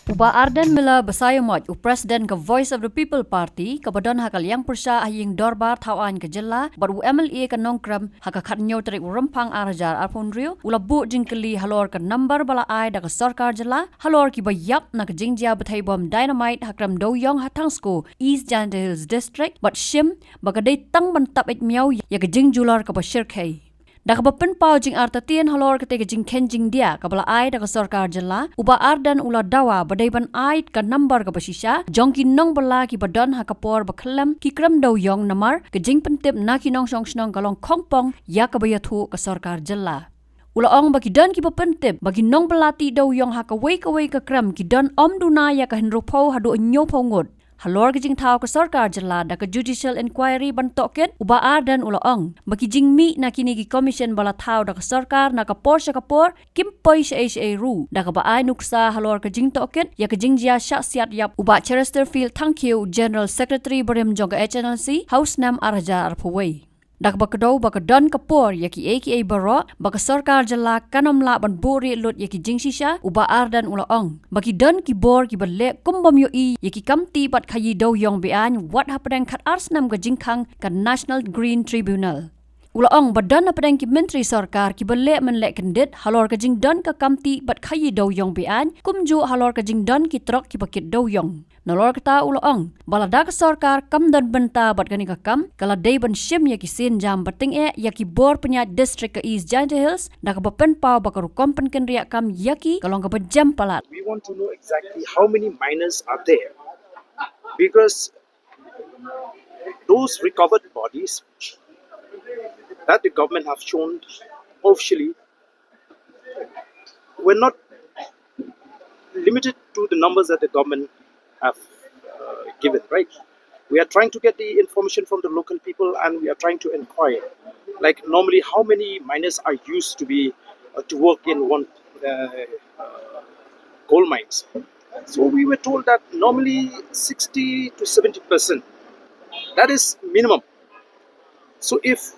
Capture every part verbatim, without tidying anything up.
U Bah Ardent Miller Basaiawmoit, u President ka Voice of the People Party, kaba don ha ka liang pyrshah ha ïing dorbar thaw aiñ ka jylla, bad u M L A ka Nongkrem, ha ka khathynñiew tarik u Rymphang ar hajar arphew hynriew, u la buh jingkylli halor ka number ba la ai da ka sorkar jylla halor kiba ïap na ka jingjia bthei bom dynamite ha Krem Dewïong ha Thangsko, East Jaintia Hills District, bad shim ba ka dei tang ban tap eit miaw ïa ka jingjulor kaba shyrkhei. Da kaba pynpaw jingartatien halor katei ka jingkheiñ jingdia kaba la ai da ka sorkar jylla, u Bah Ardent u la dawa ba dei ban ai ka number kaba shisha jong ki nongbylla kiba don ha ka por ba khyllem ki Krem Dewïong, namar ka jingpyntip na ki nongshong shnong ka long khongpong ïa kaba ïathuh ka sorkar jylla. U la ong ba ki don kiba pyntip ba ki nongbylla Tih Dewïong ha kawei kawei ka krem ki don ym duna ïa ka hynriewphew haduh hynñiewphew ngut. Halor ka jingthaw ka sorkar jylla da ka judicial inquiry ban tohkit, u Bah Ardent u la ong ba ki jingmih na kine ki commission ba la thaw da ka sorkar na ka por sha ka por kim poi shaei shaei ruh, da kaba ai nuksa halor ka jingtohkit ïa ka jingjia shah siat ïap u Bah Chesterfield Thangkhiew, General Secretary barim jong ka H N L C, ha u snem ar hajar arphew wei. Da kaba kdew ba ka don ka por ïa kiei kiei baroh ba ka sorkar jylla kan ym lah ban buhrieh lut ïa ki jingshisha, u Bah Ardent u la ong ba ki don ki bor kiba leh kum bym ïohi ïa ki kam tih bad khaïi dewïong be-aiñ, wat hapdeng khatar snem ka jingkhang ka National Green Tribunal. U la ong ba don hapdeng ki myntri sorkar kiba leh mynleh kyndit halor ka jingdon ka kam tih bad khaïi dewïong be-aiñ, kumjuh halor ka jingdon ki trok kiba kit dewïong. Nalor kata u la ong ba lada ka sorkar kam don bynta bad kane ka kam, ka la dei ban shim ïa ki sienjam ba tyngeh ïa ki bor pynïaid district ka East Jaintia Hills, da kaba pynpaw ba ka rukom pynkynriah kam ïa ki ka long kaba jem palat. We want to know exactly how many miners are there, because those recovered bodies that the government have shown officially were not limited to the numbers that the government have uh, given, right? We are trying to get the information from the local people, and we are trying to inquire, like, normally, how many miners are used to be uh, to work in one uh, uh, coal mines. So we were told that normally sixty to seventy percent, that is minimum. So if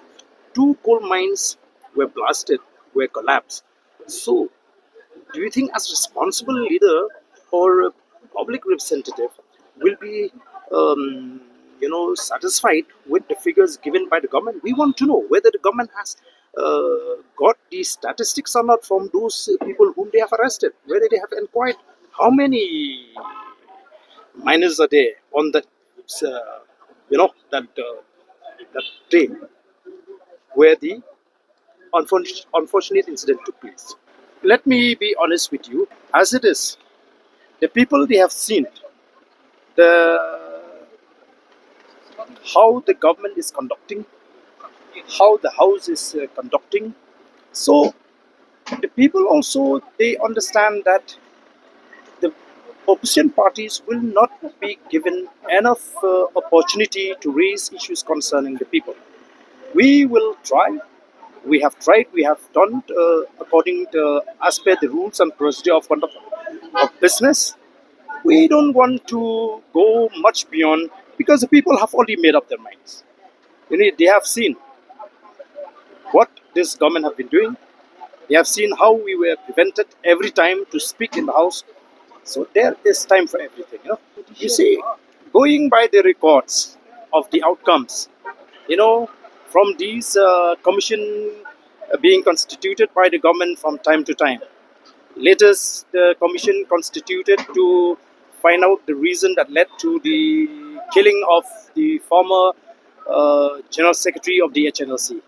two coal mines were blasted, were collapsed, so do you think, as a responsible leader or a public representative, will be, um, you know, satisfied with the figures given by the government? We want to know whether the government has uh, got the statistics or not from those uh, people whom they have arrested, whether they have inquired how many miners are there on that, uh, you know, that uh, that day where the unfor- unfortunate incident took place. Let me be honest with you. As it is, the people, they have seen the how the government is conducting, how the house is uh, conducting. So the people also, they understand that the opposition parties will not be given enough uh, opportunity to raise issues concerning the people. We will try. We have tried. We have done uh, according to, as per the rules and procedure of conduct of business. We don't want to go much beyond, because the people have already made up their minds. You know, they have seen what this government have been doing. They have seen how we were prevented every time to speak in the house. So there is time for everything. You know, you see, going by the records of the outcomes, you know, from these uh, commission uh, being constituted by the government from time to time. Latest, the commission constituted to find out the reason that led to the killing of the former uh, General Secretary of the H N L C.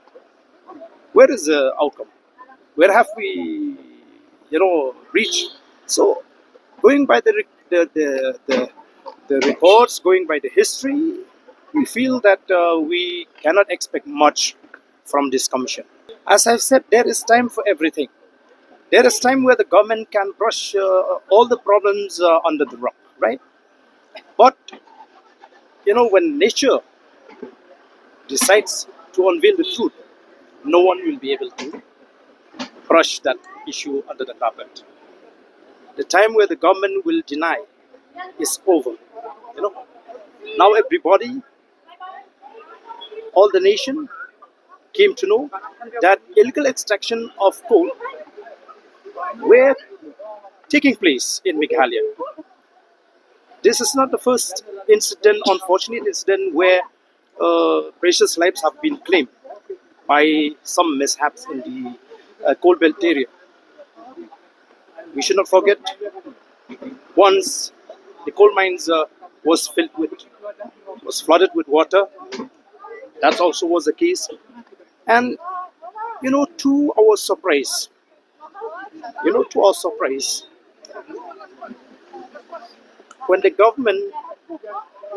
Where is the outcome? Where have we, you know, reached? So, going by the the the, the, the records, going by the history, we feel that uh, we cannot expect much from this commission. As I've said, there is time for everything. There is time where the government can brush uh, all the problems uh, under the rug, right? But, you know, when nature decides to unveil the truth, no one will be able to brush that issue under the carpet. The time where the government will deny is over. You know, now everybody All the nation came to know that illegal extraction of coal were taking place in Meghalaya. This is not the first incident, unfortunate incident, where uh, precious lives have been claimed by some mishaps in the uh, coal belt area. We should not forget, once the coal mines uh, was filled with, was flooded with water. That also was the case. And, you know, to our surprise, you know, to our surprise, when the government,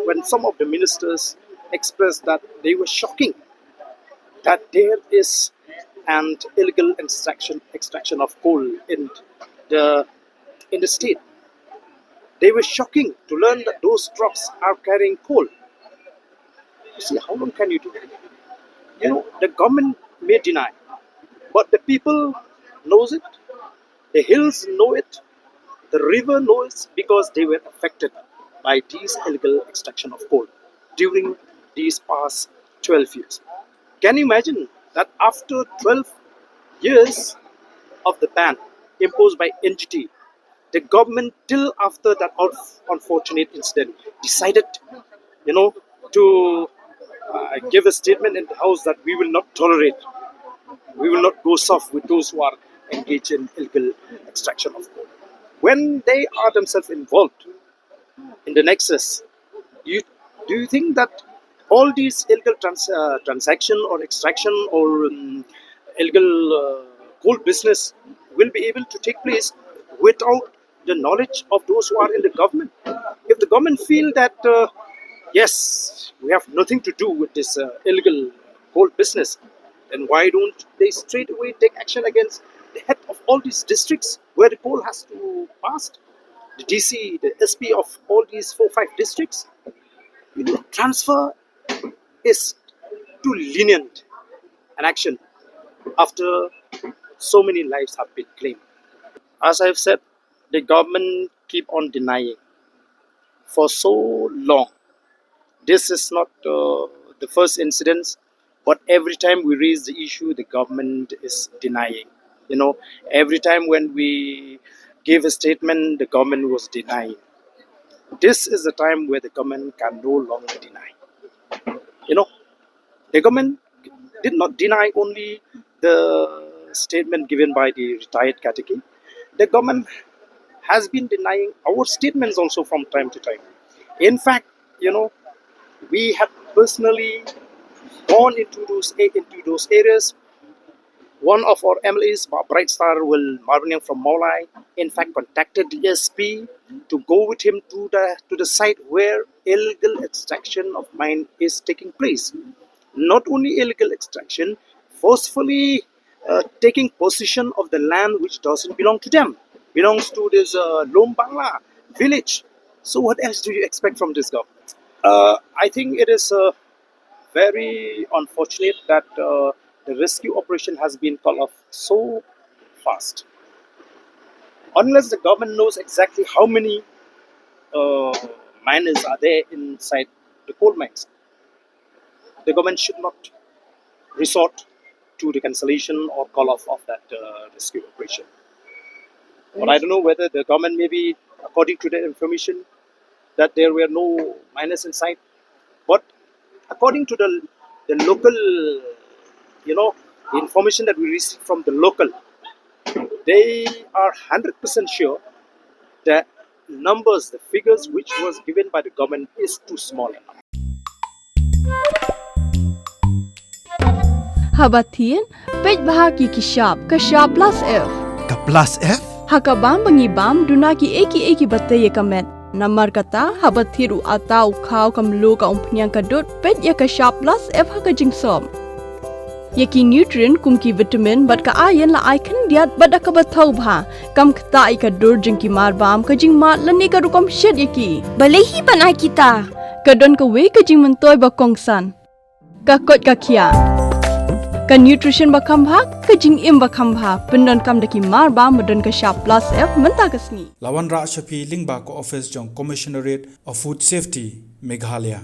when some of the ministers expressed that they were shocking that there is an illegal extraction, extraction of coal in the, in the state. They were shocking to learn that those trucks are carrying coal. You see, how long can you do that? You know, the government may deny, but the people knows it. The hills know it. The river knows, because they were affected by these illegal extraction of coal during these past twelve years. Can you imagine that after twelve years of the ban imposed by N G T, the government, till after that unf-, unfortunate incident, decided, you know, to uh, give a statement in the house that we will not tolerate, we will not go soft with those who are engaged in illegal extraction of coal. When they are themselves involved in the nexus, you, do you think that all these illegal trans-, uh, transaction or extraction or um, illegal uh, coal business will be able to take place without the knowledge of those who are in the government? If the government feel that, uh, yes, we have nothing to do with this uh, illegal coal business, then why don't they straight away take action against the head of all these districts where the coal has to pass? The D C, the S P of all these four, five districts, you know, transfer is too lenient an action after so many lives have been claimed. As I've said, the government keep on denying for so long. This is not uh, the first incident, but every time we raise the issue, the government is denying. You know, every time when we give a statement, the government was denying. This is the time where the government can no longer deny. You know, the government did not deny only the statement given by the retired Katiki. The government has been denying our statements also from time to time. In fact, you know, we have personally gone into those into those areas. One of our M L As, Bright Star Will Marbaniang from Mawlai, in fact, contacted the S P to go with him to the to the site where illegal extraction of mine is taking place. Not only illegal extraction, forcefully uh, taking possession of the land which doesn't belong to them, belongs to this uh, Lom Bangla village. So what else do you expect from this government? Uh, I think it is uh, very unfortunate that uh, the rescue operation has been called off so fast. Unless the government knows exactly how many uh, miners are there inside the coal mines, the government should not resort to the cancellation or call off of that uh, rescue operation. But I don't know whether the government, maybe according to the information, that there were no miners inside. But according to the, the local, you know, information that we received from the local, they are hundred percent sure that numbers, the figures which was given by the government is too small. Haba thied, peit bha ki ki shap, ka shap plus F. Ka plus F? Ha ka bam ba ngi bam, duna ki ei ki ei ki ba tei ïa ka met. Namar kata, haba thied u ata u khaw ka mluh ka umphniang ka dud, peit ïa ka shap plus F ha ka jingsop. Ïa ki nutrient kum ki vitamin bad ka iron la ai khyndiat bad da kaba thaw bha. Kam ktah ïa ka dur jong ki mar bam, ka jingmad lane ka rukom shet ïa ki. Balei hi ban ai kita? Ka don kawei ka jingmyntoi ba kongsan. Ka koit ka khiah. Ka nutrition ba kham bha, ka jingim ba kham bha. Pyndonkam da ki mar bam ba don ka shap plus F mynta ka sngi. La wanrah sha phi lyngba ka office jong Commissionerate of Food Safety, Meghalaya.